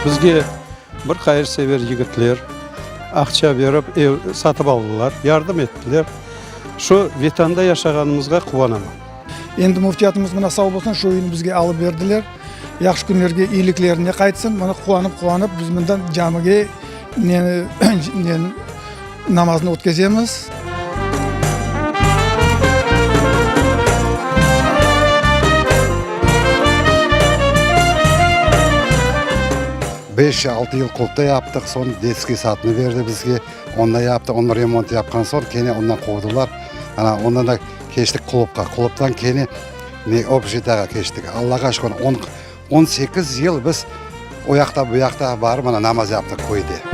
Bizge bir hayırsever yigitler aqça berip ev satıp aldılar, yardım ettiler. Şu Vetanda yaşağanımızğa quvanaman. Endi müftiyatımız mına sağ bolsun, şu üyni bizge alıp berdiler. Yahşı künlerge iyiliklerine qaytsın. Mına quvanıp-quvanıp biz mından camige neni, neni, namaznı ötkezemiz. Beş, altı yıl klubda yaptıq, soñ detskiy sadnı berdi bizge, onda yaptıq, onı remont yapqan soñ kene ondan quvdılar. Ana, ondan da keçtik klubqa, klubdan kene ne obşjitağa keçtik. Allağa şükür, on, 18 yıl biz o yaqta, bu yaqta barıp, mana namaz yaptıq köyde.